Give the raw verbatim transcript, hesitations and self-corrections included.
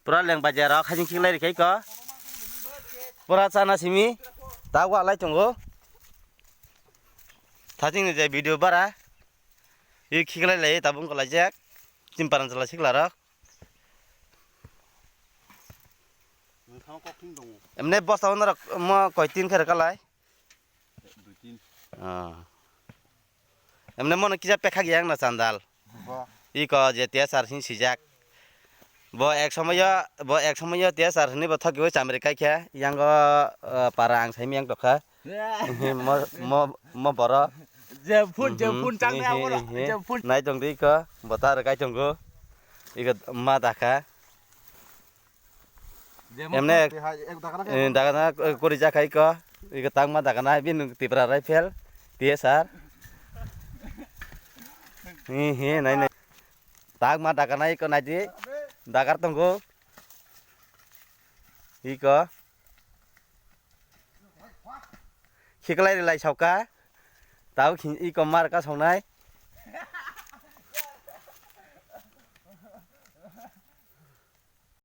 Pura leng bajar rok hajing khiklai rikhaiko. Pura chana simi. Ta wa lai tongo. Thajing ni je video bara. I khiklai lai tabung ko laijak. Chim paran chala sikla rok. Emne bosta wngna rok mo koi tin khe rwkalai. Ah. Emne mono kisa pekha giyang na chandal. Iko je T S R sin sijak. Bo ek somoyo, bo ek somoyo T S R ni bo thokibo chamri kaikha. Yango, ah, para ang saimi yang tokha. Mo, mo, mo boro. Je phun, je phun chang ne abo, je phun. Nai tong di iko, bota rwkai tongo. Iko ma dakha. Emne, eh, dagana, eh, kori jakha iko. Iko tangma dagana, bini Tipra Rifle, T S R. Hi, hi, nai, nai. Tangma dagana iko nai di. Dagar tongo. Iko. Khiklai rilai sauka. Tau khin iko mar ka songnai.